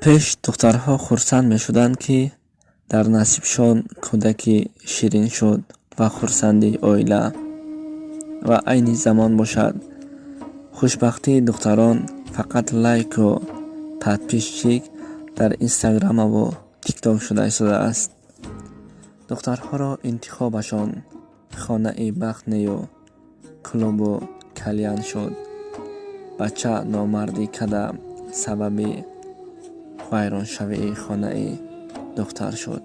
Пеш духтарҳо хурсанд мешуданд, ки дар насибшон кӯдаки ширин шуд ва хурсандии оила. Ва айни замон бошад, хушбахтии духтарон фақат лайку подписчик дар инстаграмаву тикток шуда истодааст. Духтарҳоро интихобашон хонаи бахт нею клубу кальян шуд. Бача номардӣ када сабаби вайроншавии хонаи духтар шуд.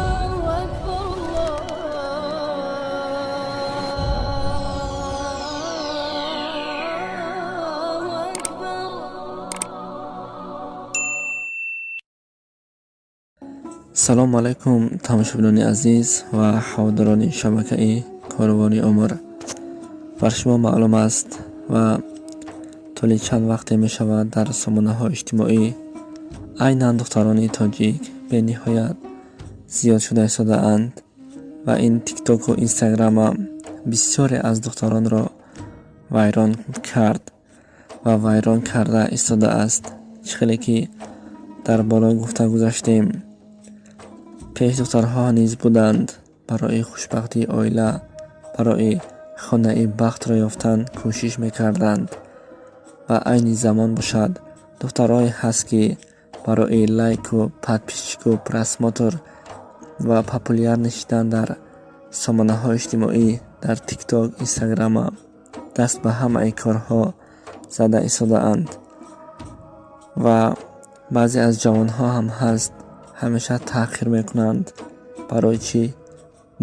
الله أكبر الله أكبر. Салому алайкум, тамошобинони азиз ва ҳаводорони шабакаи Корвони умр. Бар шумо маълум аст ва тӯли чанд вақте мешавад, дар сомонаҳои иҷтимоӣ айнан духтарони тоҷик бениҳоят зиёд шуда истодаанд ва ин тиктоку инстаграмам бисёре аз духтаронро вайрон кард ва вайрон карда истодааст. Чӣ хеле ки дар боло гуфта гузаштем, пеш духтарҳо низ буданд, барои хушбахтии оила, барои хонаи бахтро ёфтан кӯшиш мекарданд ва айни замон бошад, духтарое ҳаст, ки барои лайку подписчику просмотр ва популярный шудан дар сомонаҳои иҷтимоӣ, дар тикток, инстаграма даст ба ҳамаи корҳо зада истодаанд. Ва баъзе аз ҷавонҳо ҳам ҳаст, ҳамеша таъхир мекунанд. Барои чӣ?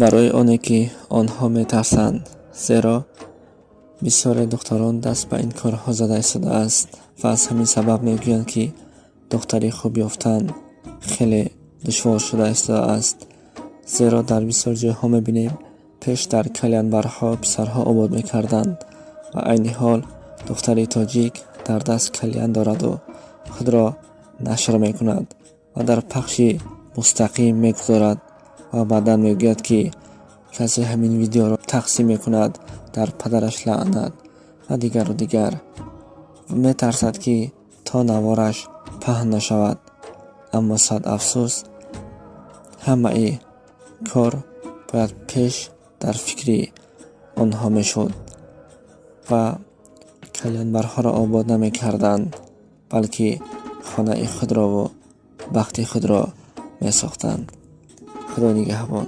Барои оне ки онҳо метарсанд, зеро бисёре духтарон даст ба ин корҳо зада истодааст ва аз ҳамин сабаб мегӯянд, ки духтари хуб ёфтан хеле душвор шуда истодааст, зеро дар бисёр ҷойҳо мебинем, пеш дар кальянбарҳо писарҳо обод мекарданд ва айни ҳол духтари тоҷик дар даст кальян дораду худро нашр мекунад ва дар пахши мустақим мегузорад ва баъдан мегӯяд, ки касе ҳамин видеоро тақсим мекунад, дар падараш лаънат ва дигару дигар. Метарсад, ки то навораш паҳн нашавад. Аммо сад афсӯс, ҳамаи кор бояд пеш дар фикри онҳо мешуд ва кальянбарҳоро обод намекарданд, балки хонаи худрову бахти худро месохтанд. Худо нигаҳбон.